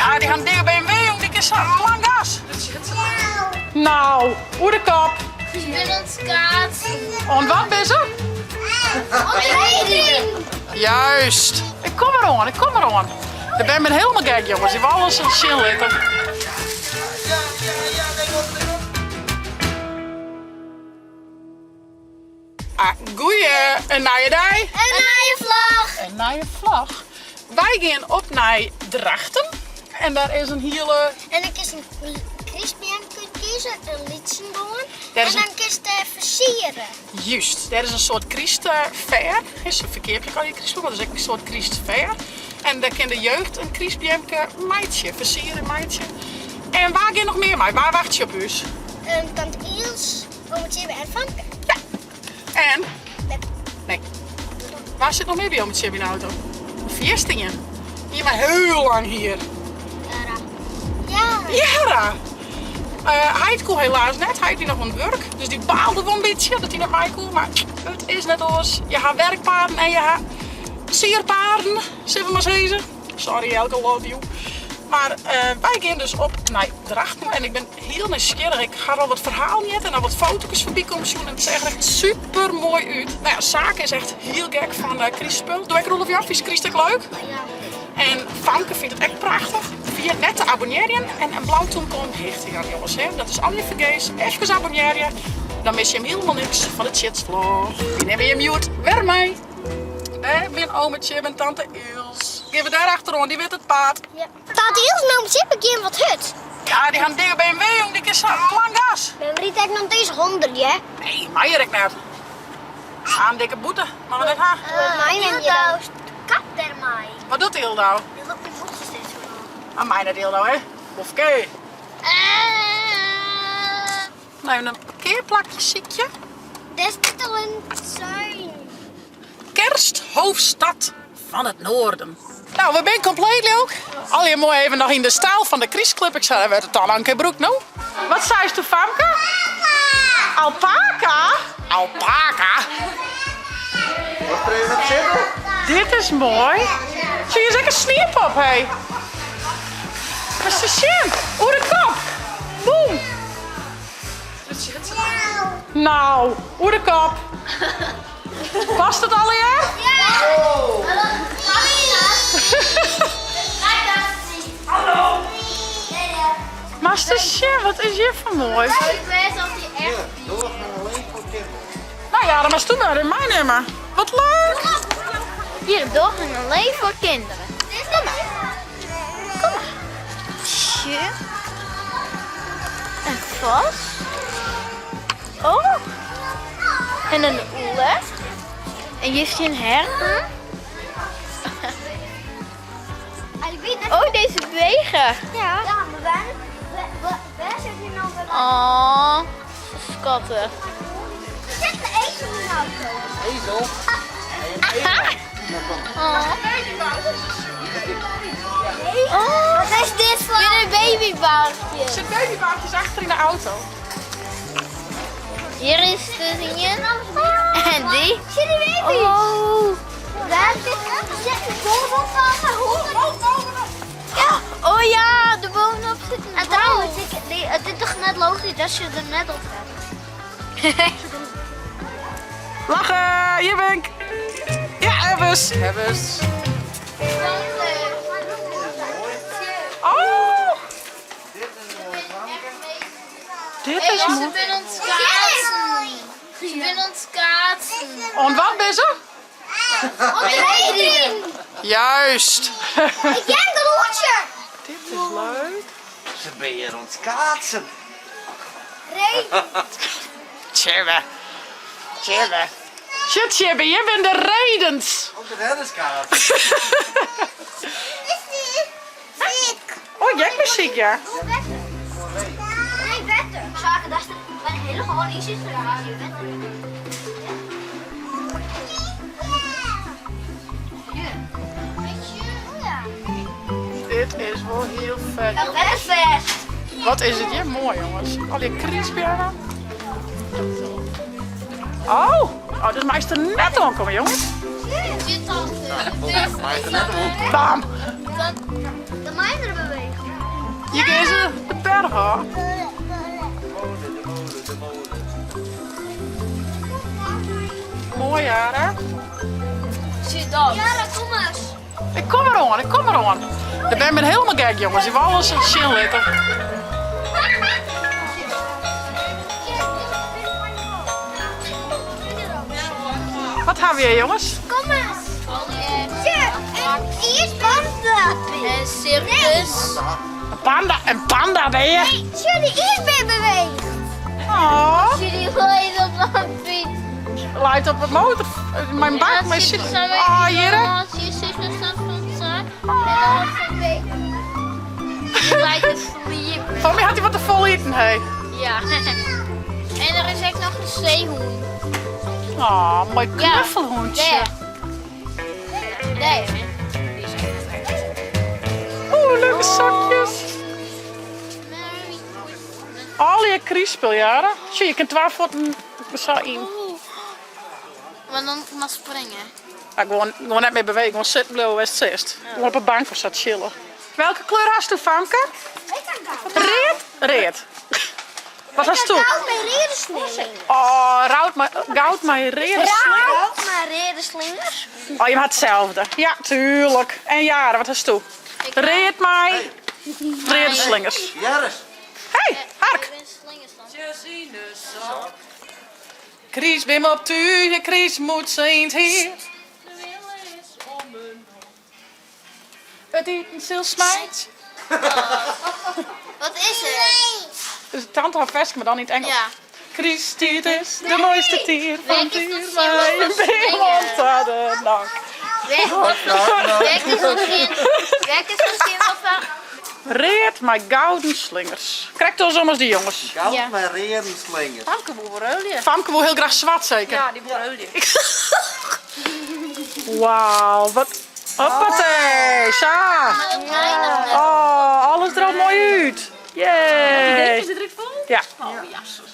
Ja, dy ha in dikke BMW, jong, dy kin sa lang gas. Nou, oer de kop. Se binne oan it skaatsen. Oan wat binne se? Oan it reedriden. Juist. Ik kom eroan, ik kom eroan. De bern binne helemaal gek, jongens. Die wolle alles sjen litte. Ah, goeie, in nije dei. In nije vlog. In nije vlog. Wy gean op nei Drachten. En daar is in hiele... En ik is in krystbeam kiezen, in lytsen gewoan. Daar is En dan kinst dêr fersiere. Juist, dêr is in soart krystfair. Se ferkeapje ek al je krystbeam, mar dat is ek in soart krystfair. En dêr kin de jeugd in krystbeamke meitsje, fersiere, meitsje. En wa gean noch mear mei? Wa wachtsje op ús? Tante Iels, Ome Tjibbe en Famke. Ja. En? Beppe. Nee. Wa sit noch mear by Ome Tjibbe yn de auto? Fierstingen. Ien mei hiel lang hier. Jara. Ja. Jara! Heit koe helaas net, heit wie noch oan it wurk. Dus dy baalde wol in bytsje dat hy net mei koe, mar it is net oars. Je ha werkpaarden en je ha sierpaarden, sille we mar sizze. Sorry Jelke, love you. Mar wy gean dus op nei Drachten en ik bin hiel nijsgjirrich. Ik ha al wat ferhalen heard en al wat foto's foarby kommen sjoen en it seach der echt super moai út. No ja, Sake is echt hiel gek fan krystspul. Doe ek Roelof Jan, fynst kryst ek leuk? Ja. En Famke fynt it ek prachtich. Ferjit net te abonnearjen en in blau tûmke omheech te jaan, jonges. Hè? Dat is allegear fergees. Efkes abonnearje, dan mis je him hielendal niks fan de Tsjitsvlog. Wy nimme jim hjoed wer mei. Dêr bin ome Tjib en tante Iels. Gean we dêr achteroan, dy wit it paad. Ja. Tante Iels en ome Tjibbe gean wat hurd. Ja, dy ha in dikke BMW, jong, dy kin sa lang gas. Mem rydt ek noch deze 100, hè? Nee, mei hjir ek net. Ha in dikke boete, moatte we net ha. Mei Yldau kap dermei. Wat docht Yldau? Dy lûkt myn boete steeds oan. Ah, mei net Yldau, hè? Bofke. Nou, even in parkearplakje sykje. Dêr stiet al in sein. Kersthoofdstad van het Noorden. Nou, we binne kompleet leuk. Allegear moai even noch yn de styl fan de krystclub. Ik sei, wurdt it al lang kear brûkt no? Wat seist do, Famke? Alpaca! Alpaca? Dit is moai. Sjoch, hjir is ek in sniepop, hé. Ris te sjen. Oer de kop. Boem. Nou, oer de kop. Past it allegear? Ja! Hallo! Master sjen, wat is hjir foar moai. Nou ja, dan moatst do mar even meinimme. Wat leuk! Hier, doorgang alleen voor kinderen. Kom maar. Kom maar. Tje. Een vos. Oh. En een oele. En hier is een hert. Oh, deze bewegen. Ja. Ja, maar waar, waar, waar zit je nou bij? Oh, schattig. Er zit een ezel in de auto. Ezel? Oh. Oh. Wat is dit voor? Weer een babybaardje. Er zit babybaardjes achter in de auto. Hier is de dingen. En die. Zie die baby's? Oh. Daar zit een bovenop. Ja. Oh ja, de bovenop zit een En trouwens, het is toch net logisch dat je er net op gaat. Lachen, hier ben ik. Ja, hebbes. Hebbes. Oh! Dit is moai. Ze binne oan it skaatsen. Ze binne oan it skaatsen. Oan wat binne se? Oan it reedriden. Juist. Ik ken de loetje. Dit is leuk. Ze binne hjir oan it skaatsen. Reden. Tjibbe. Tjibbe. Sjoch Tjibbe, hjir binne de redens. Op de reddenskaat. Oh, jij muziek, ja. Nee, wetter. Zaken, daar staat bij de hele gewone is het wetter. Dit is wol hiel fet. Wetterfest. Wat is it hjir moai, jongens. Al die krystbeammen. Oh, oh, dus meist der net oankomme, jongens. Bam. De mijner bewegen. Hjir gean se de berch ôf. Moai, Jara. Jara, kom ris. Ik kom deroan, ik kom deroan. De bern binne hielendal gek, jonges. Dy wolle alles sjen litte. Wat hawwe we hjir, jonges? Kom ris. Een circus. Een panda, een panda ben je? Nee, sjoch de iisbear beweecht. Oh. Sjoch dy leit op de fyts. Leit op de motor, mei bak, mei sit. Oh, hjir. Leit te sliepen. Foar my hat hy wat te folle iten, hé. Ja. En der is ek noch in seehûn. Oh, moai knuffelhûntsje. Dêr. Oeh, leuke sokjes. Allegear krystspul, Jara. Sjoch, je kin twa fuotten sa yn. Maar dan mar springe. Ja, gewoan, gewoan net mear bewege, gewoan sitten bliuwe wêr'tst sitst. Gewoan op 'e bank of sa chille. Welke kleur hasto, famke? Read? Read. Wat hasto? Goud mei reade slingers. Oh, rood mei, goud mei reade slingers. Goud mei reade slingers. Oh, je ha itselde. Ja, tuurlijk. En Jara, wat hasto? Read mei reade slingers. Jaris. Hey, hark. Krystbeam op tún, krystmûtse yn it hier. It iten sil smeitsje. Wat is it? Dus tante har ferske, mar dan yn it Ingelsk. Ja. Krysttiid is de moaiste tiid fan it jier mei in beam oant ta de nok. Read mei gouden slingers. Krekt oarsom as dy jonges. Goud mei reade slingers. Famke wol ruilje. Famke wol hiel graach swart seker? Ja, dy wol ruilje. Wauw, wat. Hoppatee, sa. Oh, alles der al moai út. Yay. Is dit der ek fol? Ja. Oh, jasses.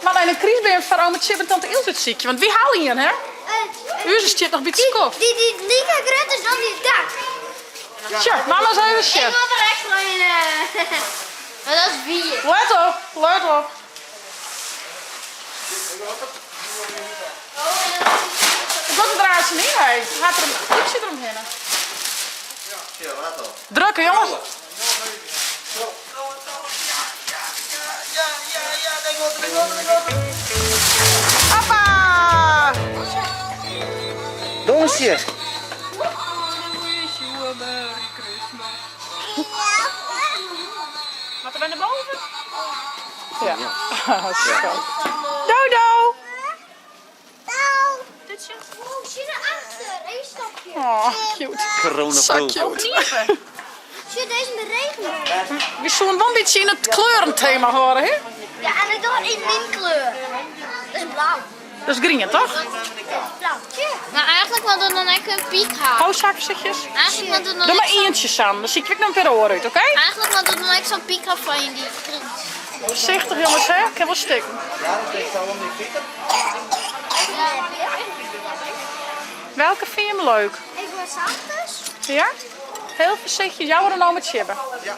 Mar nei in krystbeam foar ome Tsjip en tante Ilse útsykje, want wy ha al ien, hè? Ús stiet noch by it skoft. Dy dy't like grut is dan dy dak. Tsja, mama ris even sjen. Ik moat der ekstra in. Maar dat is wier. Let op, let op. It docht it raar tsjin yn, hè. Hat der in doekje deromhinne. Ja, let op. Drukke, jonges. Hoppa! Donsje. Moatte wy nei boven? Ja. Schat. Dodo! Sjoch erachter, even stapje. Oh, cute. Corona Sa cute. Sjoch, deze met regenboog. Wy soene wol in bytsje yn it kleurentema hâlde, hè? Ja, en ik doe in mijn kleur. Dat is blauw. Dat is grien, toch? Blauw. Maar eigenlijk wil er dan ek in pyk ha. Hou zakvoorzichtjes. Eigenlijk wil er dan Doe ek mar ientsje samen, dan zie ik nog weer oar út, oké? Eigenlijk wil er dan ek zo'n pyk ha fan dy kryst. Voorzichtig jongens, hè? Ik kin wol stikken. Ja, dat is al om die fiets. Welke fyn je 'm leuk? Ik wil zachtjes. Ja? Heel voorzichtig. Jou worden nou met chibben. Ja.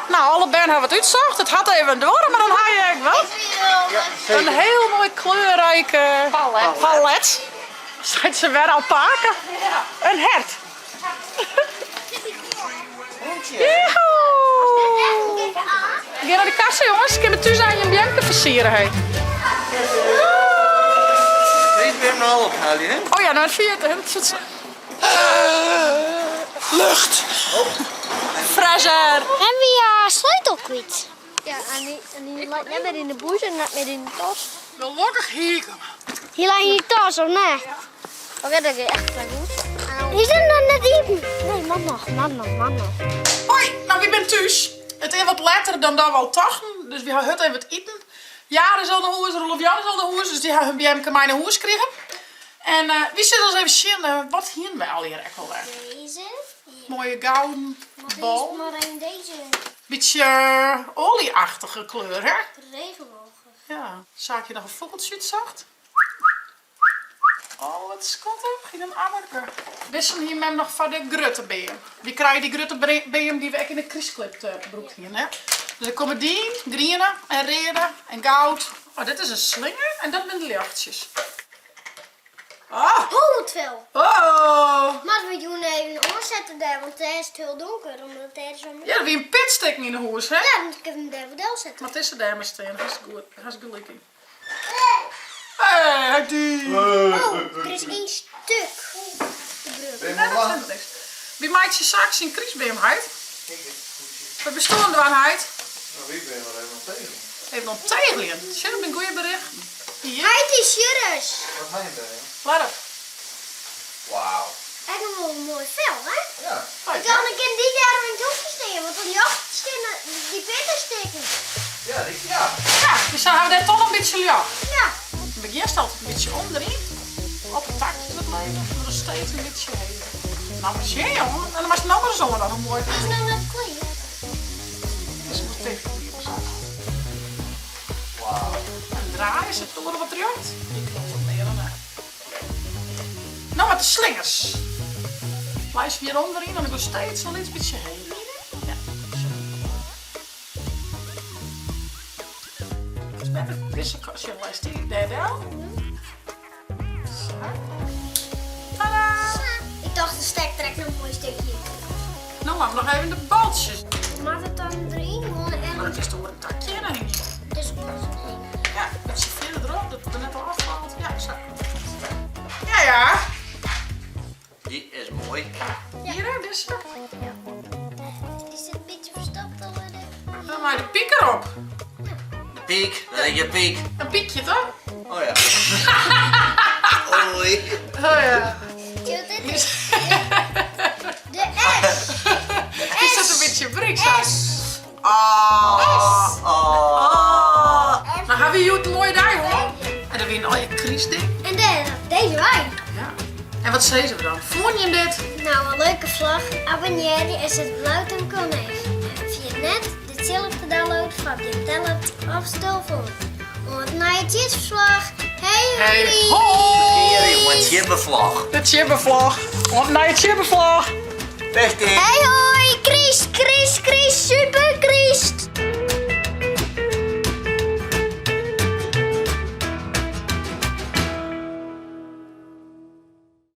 Nou, alle bern hawwe wat útsocht. It hat even duorre, mar dan ha je ek wat. Ja, In hiel moai kleurryk Palet. palet. Seit se wer al pake? In hert. Joehoe! Gean nei de kassa jonges, kinne we thús aan jim beamke fersiere hé. Deze weer een half haal je, hè? Oh ja, nou het viert het. Lucht. Fresh air. En we je sleutel kwyt. Ja, en die, en die leit net mear yn de bûs en net mear yn de tas. Gelokkich hie ik 'm. Die leit yn de tas, of net? Oké, dat is echt wel goed. Is dat nog net iepen? Nee, man noch, man noch, man noch. Hoi, nou wy binne thús. It is wat letter dan dat we al tochten, dus wy ha hurd even wat iten. Jara is al nei hûs, Roelof Jan is al nei hûs, dus dy ha hun beamke mei nei hûs krigen. En wy sille ris even sjen, wat hienen wy allegear ek alwer? Deze. Moaie gouden bal. Maar een deze. Bytsje oaljeachtige kleur, hè? Regenbogen. Ja. Saakje noch in fûgeltsje útsocht? Oh, wat skattich, yn in ammerke. Dizze hie mem noch foar de grutte beam. Wy krije dy grutte beam dy't we ek yn de krystklip brûkt hiene. Hè? Dus der komme dy yn, griene en reade en goud. Oh, dit is in slinger en dat binne de ljochtsjes. Oh. Honderd veel. Oh. Moatte we jûn even oansette dêr, want dêr is it hiel donker, omdat dêr is Ja, der wie in pit stikken yn 'e hûs, hè? Ja, dan kin ik him dêr wol delsette. Moat dizze dêr mar stean, hast goed, hast gelyk yn. Hey, Heidi! Oh, der is ien stuk te brûken. Nee, dat is helemaal niks. Wy meitsje straks in krystbeam, heit. Wat bisto oan it dwaan, heit? Nou, wy binne noch even oan it tegeljen. Even oan it tegeljen? Sjoch, dat binne goede berichten. Hier. Heit, dy sjurres. Wat ha je dêr, jong? Let op. Wauw. Ek noch wol in moai fel, hè? Ja. Dan kin dy dêr yn it hoekje stean, want dan ljocht stean dy pitten stikken. Ja, dy, ja. Ja, dus dan ha we dêr toch noch in bytsje ljocht. Ja. Dan begjinst altyd in bytsje ûnderyn, op it takje wat leger, en dan steeds in bytsje heger. Nou, mar sjen jongen, en dan moatst no mar ris oan dan hoe moai it Is is. it no net klear? Is it wol ticht klear? Wauw. En draaie, sit it oare wat rjocht? Ik klopt wat mear dan net. No wat de slingers. Leist hjir ûnderyn en dan go steeds in lyts bytsje heger. Ja, zo. Is better dizze kant. Sjoch, leist dy dêr del. Sa. Tada! Ik tocht de stek trekt noch in moai stikje. No moatte we noch even de baltsjes. Moat it dan deryn? Gewoan en. Dat is oer in takje en dan hingje. Dus oer Ja, bytsje fierder derop, dat it der net ôffalt. Ja, sa. Ja, ja. Dy is moai. Hjir, hè, dizze. Ja. Is dit in bytsje ferstopt alwer? Dan mei de pyk erop. De pyk, dat is je pyk. In pykje, toch? Oh ja. Oei. Oh ja. Dit is de S. Is dat in bytsje bryk, sa? S. Oh. Oh. No ha wy hjoed in moaie dei hân. En der wienen allegear krystdingen. En dêr, deze wei. Ja. En wat sizze we dan? Fûnen jim dit? Nou, in leuke vlog. Abonnearje en set blau op konijs. En ferjit net de tsjilp te downloaden foar op jim tablet of telefoan. Oant nei it tsjitsferslach. Hey Hey hoi! hoi! Oant tsjibbevlog. De tsjibbevlog. Oant nei it tsjibbevlog. Beste. Hey hoi!